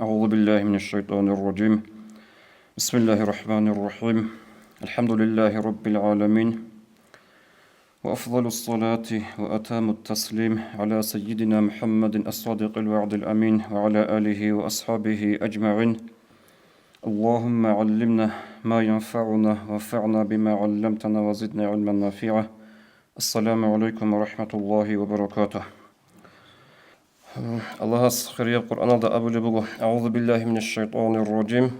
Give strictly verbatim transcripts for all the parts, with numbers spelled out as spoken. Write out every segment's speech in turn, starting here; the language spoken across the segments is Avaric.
أعوذ بالله من الشيطان الرجيم. بسم الله الرحمن الرحيم. الحمد لله رب العالمين. وأفضل الصلاة وأتم التسليم على سيدنا محمد الصادق الوعد الأمين وعلى آله وأصحابه أجمعين. اللهم علمنا ما ينفعنا وانفعنا بما علمتنا وزدنا علما نافعا. السلام عليكم ورحمة الله وبركاته. Аллагьас хирияб Къуръаналда абулеб буго: أعوذ بالله من الشيطان الرجيم.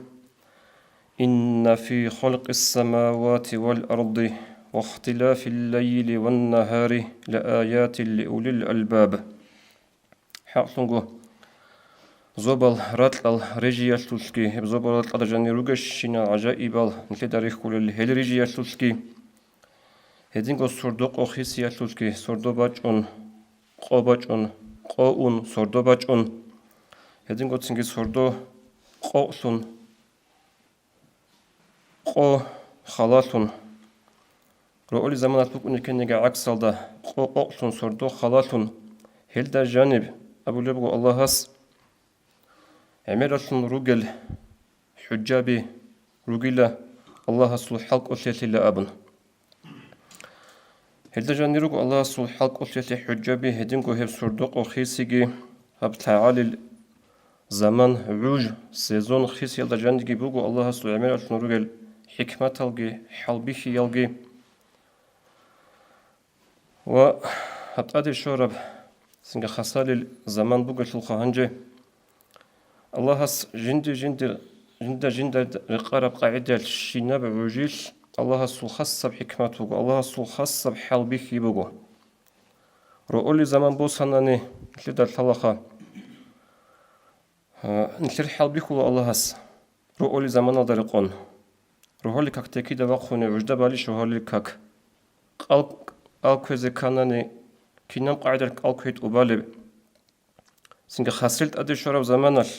إن في خلق السماوات والأرض واختلاف الليل والنهار لآيات لأولي الألباب. ХӀакълъунго, зобал ракьал рижиялъулъги, гьеб зобал ракьалда жанир ругещинал гӀажаибал нилъеда рихьулел гьел рижиялъулъги, гьединго сордо къо хисиялъулъги, сордо бачӀун, къо бачӀун, къо ун, сордо бачӀун, гьедингоцинги сордо къокълъун, къо халалъун, роъоли заманалъ букӀунеб ккениги гӀаксалда, къо къокълъун, сордо халалъун, гьелда жаниб абулеб буго Аллагьас, гӀемералъун ругел хӀужаби ругила Аллагьасул хӀалкӀолъиялъила абун. Гьелда жанир руго Аллагьасул хӀалкӀолъиялъе хӀужаби, гьединго гьеб сордо къо хисиги, гьаб лъагӀалил заман, гӀуж, сезон хисиялда жаниги буго Аллагьасул гӀемералъун ругел хӀикматалги хӀалбихьиялги. Ва гьаб тӀаде щвараб цинги хасалил заман бугелъулха гьанже. Аллагьас жинди-жиндир, жинда-жинда рекъараб къагӀидаялъ щинаб гӀужилъ Аллагьасул хасаб хӀикмат буго, Аллагьасул хасаб хӀалбихьи буго. Роъоли заман босанани нилъеда лъалаха, а, нилъер хӀалбихьула Аллагьас роъоли заманалда рекъон. Рогьоли как текида вахъуни гӀужда балищ рогьоли как? Къал, къал кквезе кканани, кинаб къагӀидаялъ кӀал кквей тӀубалеб? Цинги хасел тӀаде щвараб заманалъ,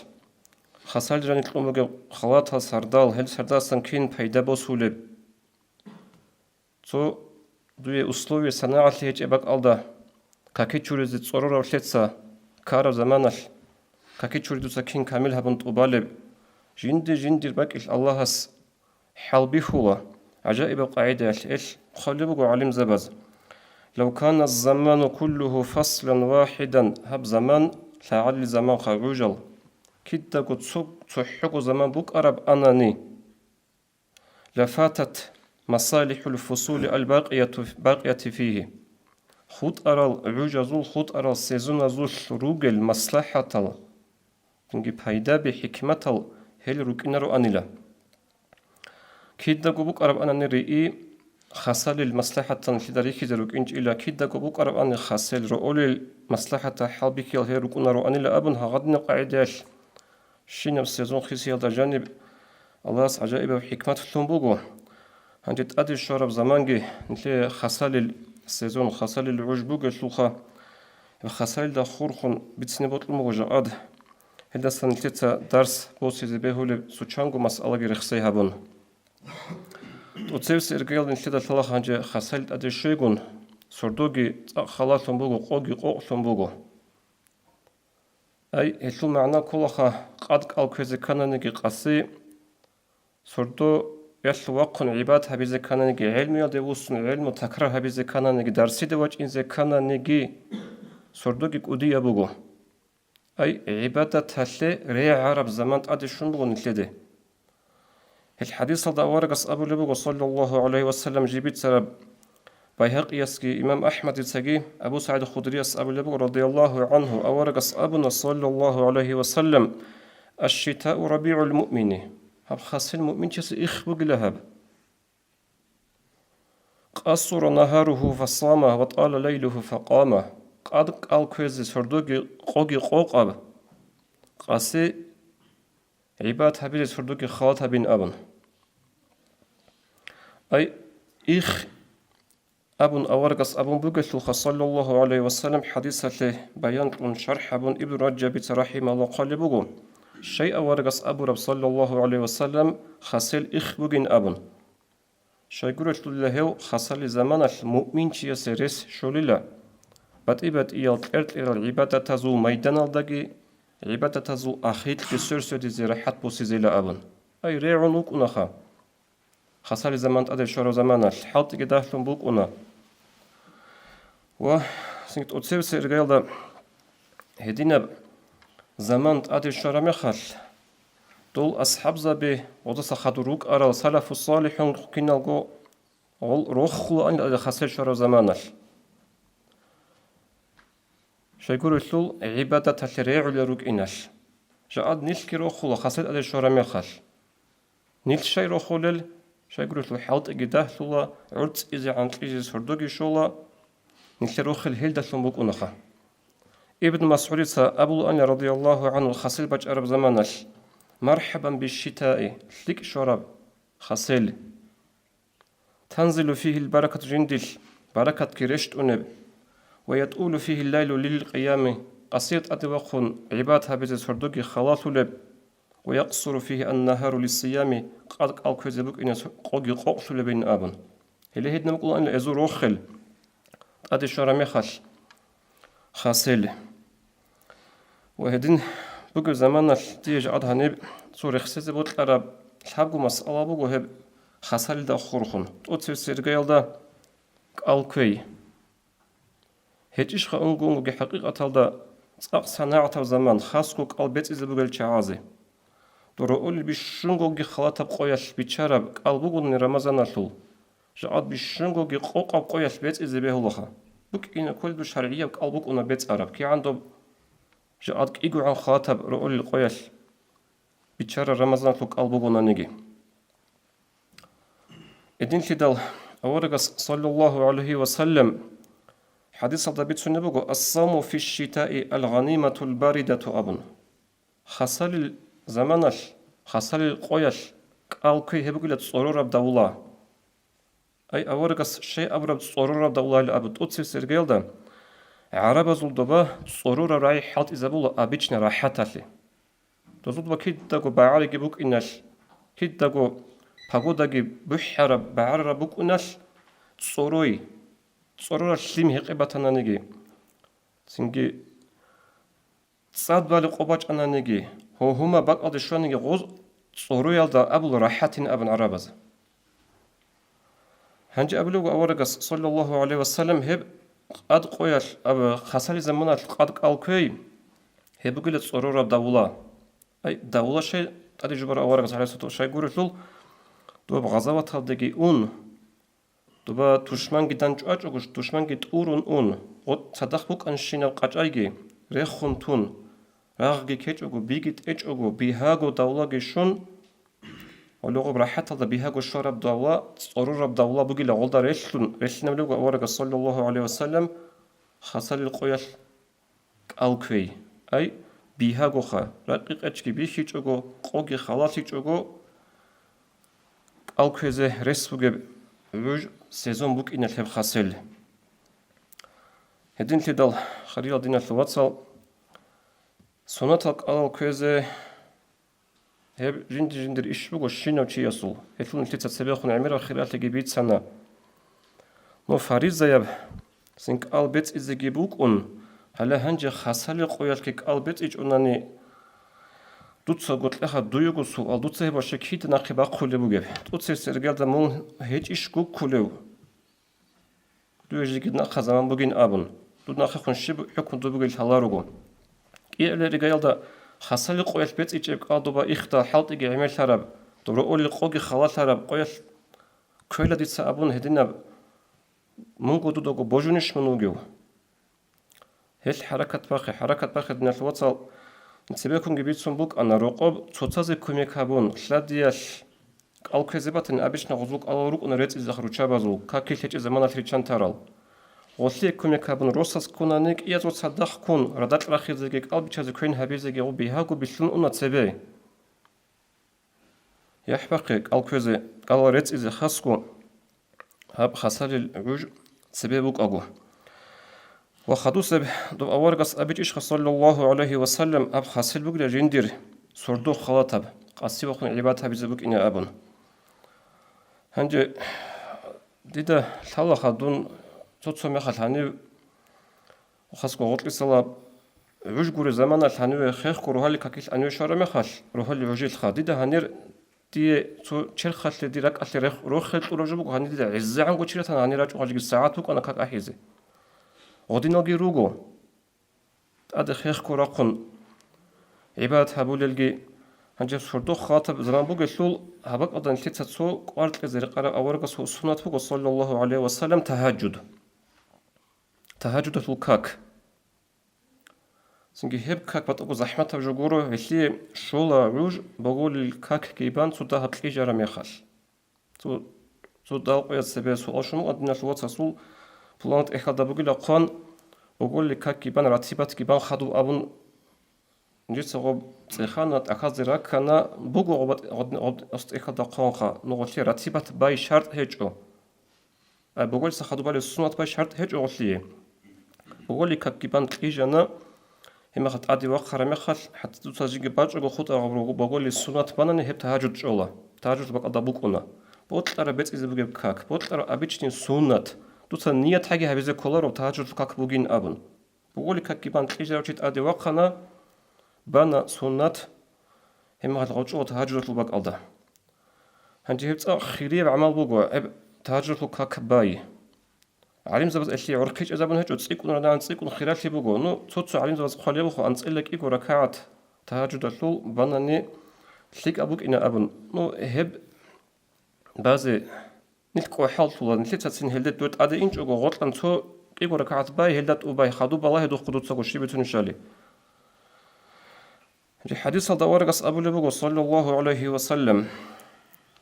хасал жани кьун бугеб халатал сардал, гьел сардасан кин пайда босулеб? Цо дуе условие санагӀалъи гьечӀеб бакӀалда, каки чуризе цӀорорав лъеца ккараб заманалъ, каки чури дуца кин камил гьабун тӀубалеб? Жинди-жиндир бакӀилъ Аллагьас хӀалбихьула гӀажаибаб къагӀидаялъ. Эл хъвалеб буго гӀалимзабаз: «Лав кана заману куллуху фаслан вахидан», гьаб заман лъагӀалил заманха гӀужал, кидаго цо-, цохӀого заман букӀараб анани, «лафатат масалихӀул фусули аль-бакъияту, бакъияти фигьи», хутӀарал гӀужазул, хутӀарал сезоназулъ ругел маслахӀатал, цинги пайдаби хӀикматал гьел рукӀинароанила. Кидаго букӀараб анани риъи, хасалил маслахӀатан нилъеда рихьизе рукӀинчӀила, кидаго букӀараб ани хасел роъолил маслахӀата хӀалбихьиял гьел рукӀунароанила абун гьагъадинаб къагӀидаялъ, щинаб сезон хисиялда жаниб Аллагьас гӀажаибаб хӀикмат лъун буго. Гьанже тӀаде щвараб заманги нилъее хасалил сезон, хасалил гӀуж бугелъулха, гьеб хасалилда хурхун бицине бокьун буго жакъад. Гьелдасан нилъеца дарс босизе бегьулеб цо чанго масъалаги рехсей гьабун. ТӀоцевсе иргаялда нилъеда лъала гьанже хасалил тӀаде щвейгун, сордоги цӀакъ халалъун буго, къоги къокълъун буго. Ай, гьелъул магӀна кколаха, къад кӀал кквезе ккананиги къаси, сордоялъ вахъун гӀибадат гьабизе ккананиги, гӀелмуялде вуссун гӀелму такрар гьабизе ккананиги, дарсиде вачӀинзе ккананиги, сордоги кӀудияб буго. Ай, гӀибадаталъе регӀараб заман тӀаде щун буго нилъеде. Гьел хӀадисалда аварагас абулеб буго, саллаллагьу гӀалайгьи ва саллам, жиб бицараб, Байгьакъиясги имам АхӀмадицаги, Абу СагӀид Худрияс абулеб буго, радияллагьу гӀангьу, аварагас абуна, саллаллагьу гӀалайгьи ва саллам: «Аш-шитау рабигӀул муъмини», гьаб хасел муъминчиясе их бугила гьаб. «Къасура нагьаругьу фасама ва тӀала лайлугьу факъама», къад кӀал кквезе сордоги къоги къокъаб, къаси гӀибадат гьабизе сордоги халат гьабин абун. Ай, их абун аварагас абун бугелъулха, саллаллагьу гӀалайгьи ва саллам, хӀадисалъе баян кьун шархӀ гьабун Ибн Раджабица рахӀимагьуллагь хъвалеб буго, щай аварагас абураб, саллаллагьу гӀалайгьи ва саллам, хасел их бугин абун. Щайгурелъулила гьев хасали заманалъ муъминчиясе рес щолила, батӀи-батӀиял кьер-кьерал гӀибадатазул майданалдаги, гӀибадатазул ахирги сверсвердизе рахӀат босизейила абун. Ай, регӀун вукӀунаха. Хасали заман тӀаде щвараб заманалъ хӀалтӀиги дагьлъун букӀуна. Ва цинги тӀоцебесеб иргаялда гьединаб заман тӀаде щвараб мехалъ, дол асхӀабзаби, гъодаса хадур рукӀарал салафу-салихӀун киналго гъол рохулаан хасел щвараб заманалъ. Щайгурелъул гӀибадаталъе регӀулел рукӀиналъ. Жагьад нилъги рохула хасел тӀаде щвараб мехалъ. Нилъ щай рохулел, щайгурелъул хӀалтӀиги дагьлъула, гӀурцӀизе гӀанкьизе сордоги щола, нилъер рохел гьелдалъун букӀунаха. Ибн МасгӀудица абулаан, радияллагьу гӀангьу, хасел бачӀараб заманалъ: «МархӀабан бишшитаи, лъикӀ щвараб хасел. Танзилу фигьил баракату, жиндилъ баракатги рещтӀунеб, ва ятӀулу фигьил лайлу лил къиями, къасир тӀаде вахъун гӀибадат гьабизе сордоги халалъулеб, ва якъсуру фигьи аннагьару лиссиями, къад кӀал кквезе букӀине къоги къокълъулебин», – абун. Гьеле гьедин букӀулаанила гьезул рохел тӀаде щвараб мехалъ хасел. Ва гьедин бугеб заманалъ дие жагьад гьаниб цо рехсезе бокьараб лъабго масъала буго гьеб хасалилда хурхун, тӀоцебесеб иргаялда кӀал кквей. ГьечӀищха унго-унгоги хӀакъикъаталда цӀакъ санагӀатаб заман хасго кӀал бецӀизе бугел чагӀазе? Дора олел бищунгоги халатаб къоялъ биччараб кӀал бугони Рамазаналъул, жагьад бищунгоги къокъаб къоялъ бецӀизе бегьулаха. БукӀина кколеб доб шаргӀияб кӀал букӀуна бецӀараб, кигӀан доб жагьад кӀигогӀан халатаб роолил къоялъ биччараб Рамазаналъул кӀал бугонаниги. Гьединлъидал аварагас, саллаллагьу гӀалайгьи ва саллам, хӀадисалда бицунеб буго: «Ас-савму фиш-шитаи ал-гъаниматул баридату», – абун. Хасалил заманалъ, хасалил къоялъ кӀал кквей гьеб бугила цӀорораб давла. Ай, аварагас щай абураб цӀорораб давлайилан абу тӀоцебесеб иргаялда, гӀарабазул доба цӀорораб рагӀи хӀалтӀизабула обычно рахӀаталъе. Дозул доба кидаго багӀариги букӀиналъ, кидаго погодаги бухӀараб, багӀарараб букӀиналъ цӀорой, цӀорораб лъим гьекъе батананиги, цинги цӀад бали къо бачӀананиги, гьогьума бакӀалде щваниги гъоз цӀороялда абула рахӀатин абун гӀарабаз. Гьанже абулеб буго аварагас, саллаллагьу гӀалайгьи ва саллам, гьеб къад къоялъ, аб-, хасали заманалъ къад кӀал кквей, гьеб бугила цӀорораб давла. Ай, давла щай тӀаде жубараб аварагас, гӀалайгьиссалату вассалам, щай гурелъул, доб гъазаваталдеги ун, доба тушманги дандчӀвачӀого, тушманги тӀурун ун, гъо-, цадахъ букӀанщинаб къачӀайги рехун тун, рагъги ккечӀого, биги тӀечӀого, бигьаго давлаги щун, гьале гъоб рахӀаталда бигьаго щвараб давла, цӀорораб давла бугила гъолда релълъун, релълъинабулеб буго аварагас, саллаллагьу гӀалайгьи ва саллам, хасалил къоялъ кӀал кквей. Ай, бигьагоха, ракӀи-къечги бихьичӀого, къоги халалъичӀого, кӀал кквезе рес бугеб гӀуж сезон букӀиналъ гьеб хасел. Гьединлъидал, хириял диналъул вацал, сунатал кӀалал кквезе гьеб жинди-жиндир иш буго щинав чиясул, гьелъул нилъеца цебехун гӀемераб хиралъиги бицана. Но фаризаяб цин кӀал бецӀизеги букӀун, гьале гьанже хасалил къоялъги кӀал бецӀичӀунани, дуца гъоркьаха дуего суал, дуца гьеб ваще кида нахъе бахъулеб бугеб? ТӀоцебесеб иргаялда мун гьечӀищ гуккулев? Дуе жеги нахъа заман бугин абун, дуд нахъехун щиб хӀукму дубугел лъаларого. КӀиабилеб иргаялда хасалил къоялъ бецӀичӀеб кӀал доба ихдал хӀалтӀиги гӀемерлъараб, доб роолил къоги халалъараб къоялъ кквела дица абун гьединаб, мунго дудаго божунищ мун вугев? Гьелъ хӀаракат бахъе, хӀаракат бахъе, диналъул вацал, цебеккунги бицун букӀана, рокъоб цоцазе кумек гьабун, лъадиялъ кӀал кквезе батани, обычно гъозул кӀалал рукӀуна рецӀизеха руччабазул, какил гьечӀеб заманалъ риччан тарал. Гъолъие кумек гьабун, росас ккунани, кӀиязул цадахъ ккун, радакь рахизеги, кӀал биччазе квен гьабизеги гъо бигьаго билълъун уна цебе. ЯхӀ бахъе кӀал кквезе, кӀалал рецӀизе хасго гьаб хасалил гӀуж цебе букӀаго. Ва хадусеб доб аварагас абичӀищха, саллаллагьу гӀалайгьи ва саллам, гьаб хасел бугила жиндир сордо халатаб, къаси вахъун гӀибадат гьабизе букӀине абун. Гьанже дида лъалаха дун цо-цо мехалъ гьанив хасго гъоркьисалаб гӀуж гуреб заманалъ гьаниве хехго рогьалил какилъ гьаниве щвараб мехалъ, рогьалил гӀужалъха, дида гьанир дие цо черхалъе, дир ракӀалъе рехъ-, рохел кьураб жо буго, гьанир дида гӀезегӀанго чи ратана, гьанир рачӀун гьанжеги сагӀат букӀана как ахӀизе. Гъодиналги руго. ТӀаде хехго рахъун гӀибадат гьабулелги, гьанже сордо хватаб заман бугелъул, гьаб бакӀалда нилъеца цо кӀвар кьезе рекъараб аварагасул суннат буго, саллаллагьу гӀалайгьи ва саллам, тагьажуд. Тагьажудалъул как. Цинги гьеб как батӀаго захӀматаб жо гуро, гьелъие щола гӀуж боголил какги бан цо дагьаб кьижараб мехалъ. Цо, цо далкъуяз цебе суал щун букӀана, диналъул вацасул пуланаб тӀехьалда бугила хъван, боголил какги бан, ратибатги бан хадуб абун, жинца гъоб цӀехана, тӀахьазе раккана, буго гъоб, гъоб, гъоб, гъос тӀехьалда хъванха, ну гъолъие ратибат бай шартӀ гьечӀо. Ай, боголица хадуб балеб суннат бай шартӀ гьечӀо гъолъие. Боголил какги бан кьижана, гьеб мехалъ тӀаде вахъараб мехалъ, хӀатта дуца жеги бачӀого хутӀа гъаб руго, боголил суннат банани гьеб тагьажуд чӀола, тагьажуд бакӀалда букӀуна. Бокьараб бецӀизе бугеб как, бокьараб обычный суннат, дуца ният гьаги гьабизе кколаро тагьажудлъул как бугин абун. Боголил какги бан кьижарав чи тӀаде вахъана, бана суннат, гьеб мехалъ гъов чӀола тагьажудалъул бакӀалда. Гьанже гьеб цӀакъ хирияб гӀамал буго, гьеб тагьажудалъул как бай. ГӀалимзабаз гьелъие гӀорхъи чӀезабун гьечӀо, цӀикӀкӀун рагӀан цӀикӀкӀун хиралъи буго. Ну, цо-цо гӀалимзабаз хъвалебухъ анцӀила кӀиго ракагӀат тагьажудалъул банани лъикӀаб букӀина абун. Ну, гьеб базе нилъ кӀвахӀаллъула, нилъецацин гьелде дой тӀаде инчӀого гъоркьан цо кӀиго ракагӀат бай, гьелда тӀубай, хадуб балагьидухъ дуцаго щиб бицунищали. ХӀадисалда аварагас абулеб буго, саллаллагьу гӀалайгьи ва саллам,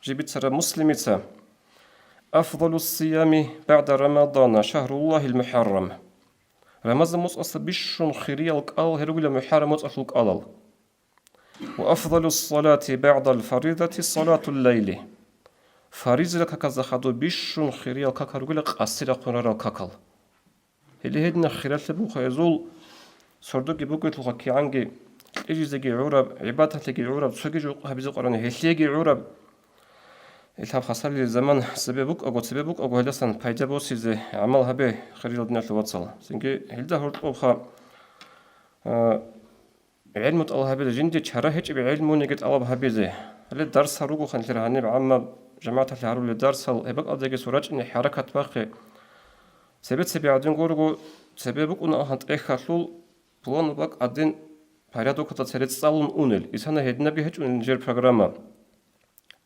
жиб бицараб Муслимица: «Афдалу ссиями багӀда Рамадана шагьруллагьил мухӀаррам». Рамазан моцӀалъа бищун хириял кӀалал гьел ругила мухӀаррам моцӀалъул кӀалал. «Ва афдалу ссалати багӀдал фаридати салатул лайли». Фаризила каказда хадуб бищун хириял какал ругила къаси рахъун рарал какал. Гьеле гьединаб хиралъи буха гьезул, сордоги бугелъулха кигӀанги кьижизеги гӀураб, гӀибадаталъеги гӀураб, цоги жо гьабизе къварани гьелъиеги гӀураб. Ил гьаб хасалил заман цебе букӀаго, цебе букӀаго гьелдасан пайда босизе гӀамал гьабе, хириял диналъул вацал. Цинги гьелда гьоркьобха, а, гӀелму тӀалаб гьабизе, жинде чара гьечӀеб гӀелмуниги тӀалаб гьабизе. Гьале дарсал ругоха нилъер гьаниб гӀаммаб жамагӀаталъе гьарулел дарсал, гьеб бакӀалдеги цо рачӀине хӀаракат бахъе. Цебе-цебе гӀадин гурого, цебе букӀуна гьан тӀехьалъул пуланаб бакӀ гӀадин порядокалда цере цӀалун унел, исана гьединабги гьечӀо нижер программа.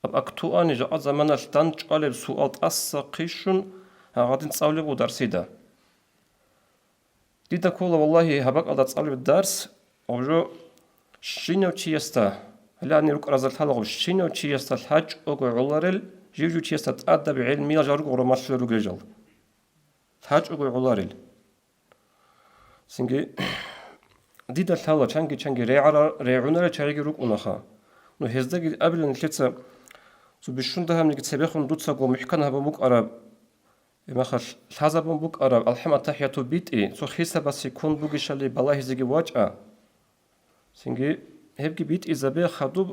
Аб актуальный жакъа заманалъ дандчӀвалеб суал тӀаса хъищун гьагъадин цӀалулеб буго дарсида. Дида ккола, валлагьи, гьаб бакӀалда цӀалулеб дарс, гъоб жо щинав чиясда, гьале гьанир рукӀаразда лъалаго, щинав чиясда лъачӀого гӀоларел, жив-жив чиясда тӀадаб гӀелмиял жал руго гъорамалъулел ругел жал. ЛъачӀого гӀоларел. Цинги дида лъала, чанги-чанги регӀара-, регӀунарел чагӀиги рукӀунаха. Ну, гьездаги абила нилъеца, цо бищун дагьабниги цебехун дуцаго мухӀкан гьабун букӀараб, Гьебмехалъ лъазабун букӀараб алхӀам-аттахӀияту битӀи, цо хисабасе ккун бугищали балагьизеги вачӀа. Цинги гьебги битӀизабе хадуб,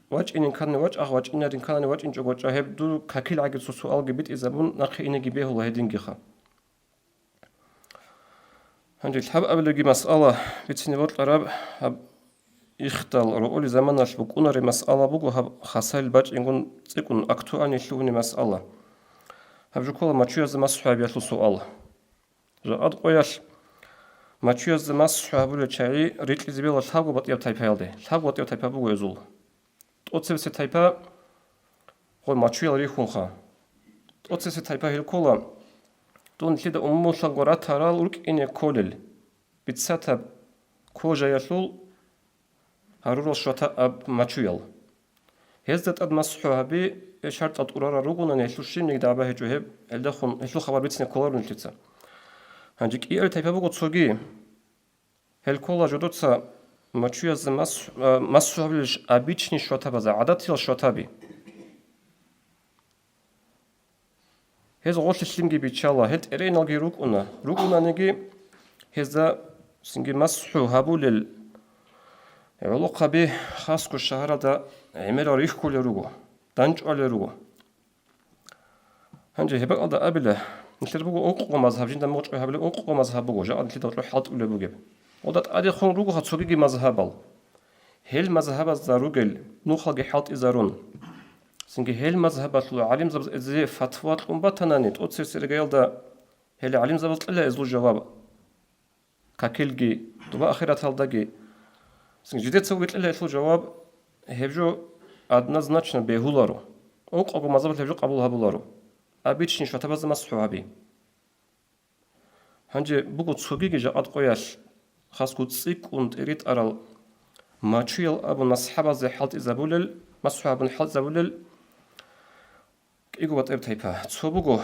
вачӀинин ккани вачӀа, вачӀинарин ккани вачӀинчӀого вачӀа, гьеб дур какил гӀаги цо суалги битӀизабун нахъе инеги бегьула гьедингиха. Гьанже лъабабилебги масъала бицине бокьараб, гьаб ихдал ругьули заманалъ букӀунареб масъала буго, гьаб хасайил бачӀингун цӀикӀкӀун актуальный лъугьунеб масъала. Гьаб жо ккола мачуязда масхӀу гьабиялъул суал. Жакъад къоялъ мачуязда масхӀу гьабулел чагӀи рикьизе бегьула лъабго батӀияб тайпаялде. Лъабго батӀияб тайпа буго гьезул. ТӀоцебесеб тайпа гъой мачуял рихьунха. ТӀоцебесеб тайпа гьел ккола, дун лъида умумулъанго ратарал рукӀине кколел, бицатаб кожаялъул гьарурал щватааб мачуял. Гьезда тӀад масхӀу гьаби, э, шартӀал тӀурарал ругонани, гьелъул щибниги дагӀба гьечӀо гьеб, гьелдахун гьелъул хабар бицине кколаро нилъеца. Гьанже кӀиабилеб тайпа буго цоги. Гьел ккола жодоца мачуязда мас-, а, масхӀу гьабулелищ обычный щватабазда, гӀадатиял щватаби. Гьез гъолъе лъимги биччала, гьел тӀерейиналги рукӀуна. РукӀунаниги, гьезда цинги масхӀу гьабулел гӀолохъаби хасго шагьаралда гӀемерал рихьулел руго, дандчӀвалел руго. Гьанже гьеб бакӀалда абила, нилъер буго ункъо мазгьаб, жинда мугъчӀвай гьабулеб ункъо мазгьаб буго, жакъа нилъеда гьоркьоб хӀалтӀулеб бугеб. Гъода тӀадехун ругоха цогиги мазгьабал. Гьел мазгьабазда ругел нухалги хӀалтӀизарун. Цинги гьел мазгьабалъул гӀалимзабаз эзе фатва кьун батанани, тӀоцебесеб иргаялда гьел гӀалимзабаз кьела эзул жаваб. Какилги, дуба ахираталдаги. Цинги жидеца вукьила гьелъул жаваб, гьеб жо однозначно бегьуларо. Ункъого мазгьабалъ гьеб жо къабул гьабуларо. Обычный шватабазда масхӀу гьаби. Гьанже буго цогиги жакъа къоялъ, хасго цӀикӀкӀун тӀеритӀарал мачуял абун масхӀабазе хӀалтӀизабулел, масхӀу абун хӀалтӀизабулел кӀиго батӀеб тайпа. Цо буго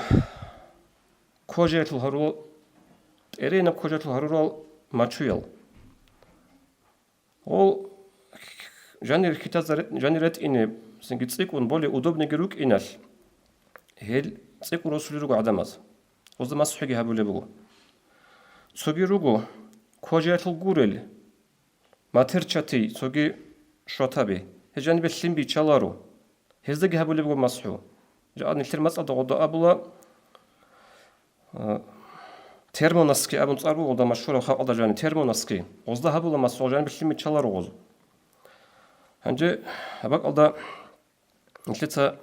кожаялъул гьарурал, тӀерейинаб кожаялъул гьарурал мачуял. Гъол жанир хьитазаре-, жанир ретӀине, цинги цӀикӀкӀун более удобныйги рукӀиналъ, гьел цӀикӀкӀун росулел руго гӀадамаз. Гъозда масхӀуги гьабулеб буго. Цоги руго, кожаялъул гурел, матерчатей, цоги шватаби, гьез жанибе лъим биччаларо. Гьездаги гьабулеб буго масхӀу. Жакъа нилъер мацӀалда гъодо абула, а, термоноски абун цӀар буго гъолда машгьураб халкъалда жаниб, термоноски. Гъозда гьабула масхӀу, жанибе лъим биччаларо гъоз. Гьанже гьаб бакӀалда нилъеца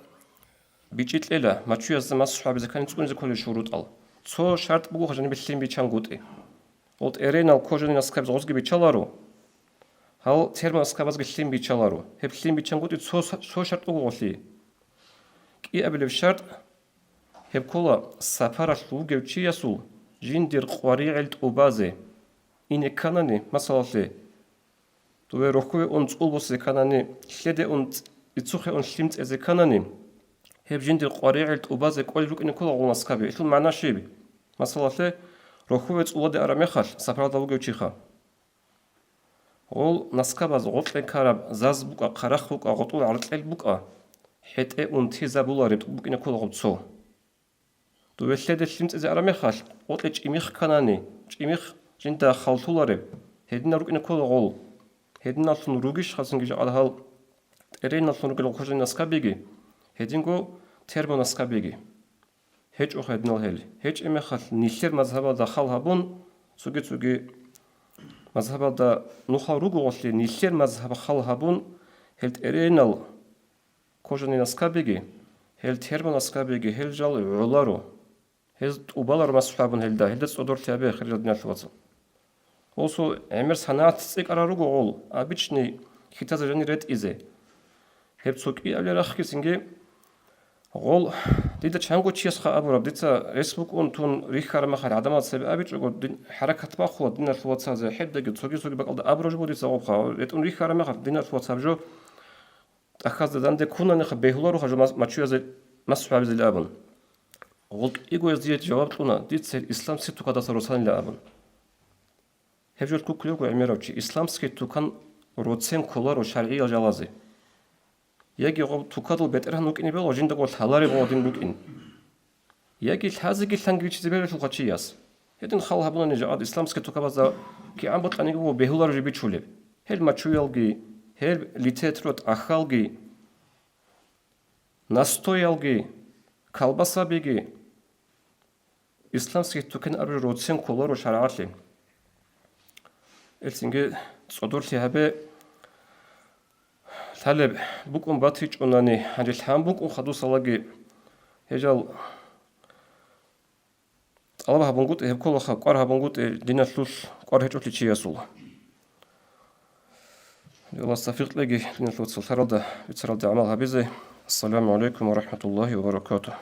бичӀчӀи кьела, мачуязда масхӀу гьабизе ккани цӀунизе кколел шурутӀал. Цо шартӀ буго жанибе лъим биччангутӀи. Гъол тӀерейинал кожаный наскабиз гъозги биччаларо, гьал термонаскабазги лъим биччаларо. Гьеб лъим биччангутӀи цо, цо шартӀ буго гъолъие. КӀиабилеб шартӀ, гьеб ккола сапаралъ вугев чиясул жиндир къваригӀел тӀубазе ине кканани, масалалъе, дове рохьуве ун цӀул босизе кканани, лъеде ун цӀ-, ицухъе ун лъим цӀезе кканани, гьеб жиндир къваригӀел тӀубазе кӀолел рукӀине ккола гъол наскаби. Гьелъул магӀна щиб? Масалалъе, рохьуве цӀуладе араб мехалъ, сапаралда вугев чиха. Гъол наскабаз гъоркье ккараб заз букӀа, хъарахъ букӀа, гъотӀул гӀаркьел букӀа, хӀетӀе унтизабулареб букӀине ккола гъоб цо. Дове лъеде лъим цӀезе араб мехалъ, гъоркье чӀимих кканани, чӀимих жинда халлъулареб, гьединал рукӀине ккола гъол. Гьединаллъун ругищ хасинги жакъа гьал тӀерейиналлъун ругел кожаный наскабиги, гьединго термонаскабиги? ГьечӀо гьединал гьел. ГьечӀеб мехалъ, нилъер мазгьабалда хал гьабун, цоги-цоги мазгьабалда нухал ругоголъи, нилъер мазгьаб хал гьабун, гьел тӀерейинал кожаный наскабиги, гьел термонаскабиги, гьел жал гӀоларо. Гьез тӀубаларо масхӀу абун гьелда, гьелда цӀодорлъи гьабе, хириял диналъул вацал. Гъосул гӀемер санагӀат цӀикӀкӀарал руго гъол, обычный хьитазар жанир ретӀизе. Гьеб цо кӀиабилеб рахъги цинги гъол, дида чанго чиясха абураб, дица рес букӀун тун рихьараб мехалъ гӀадамал цебе абичӀого, дин, хӀаракат бахъула диналъул вацазе, гьебдаги цоги-цоги бакӀалда абураб жо буго дица гъобха, ретӀун рихьараб мехалъ диналъул вацаб жо тӀахьазда данде ккунанихъа бегьулароха жо мас-, мачуязе масхӀу гьабизел абун. Гъол кӀиго гьезие жаваб кьуна, дица гьел исламский тукадаса росанила абун. Гьеб жо кколев вуго гӀемерав чи, исламский тукан роцен кколаро шаргӀиял жалазе. Яги гъоб тукадул бетӀергьан вукӀине бегьула жиндаго лъалареб гъодин рукӀин. Яги лъазеги лъанги ричизе бегьулелъулха чияс. Гьедин хал гьабунани жакъад исламский тукабазда кигӀан бокьаниги буго бегьуларо жо бичулеб. Гьел мачуялги, гьел литетро тӀахьалги, настоялги, колбасабиги, исламский тукан абураб роцен кколаро шаргӀалъе. Элцинги цӀодорлъи гьабе, лъалеб букӀун батичӀунани, гьанже лъан букӀун хадусалаги гьежал тӀалаб гьабунгутӀи, гьеб кколаха кӀвар гьабунгутӀи диналъулъ кӀвар гьечӀолъи чиясул. Аллагьас тавфикъ кьеги, диналъул вацал, лъаралда, бицаралда гӀамал гьабизе. Ассаламу гӀалайкум ва рахӀматуллагьи ва баракатугь.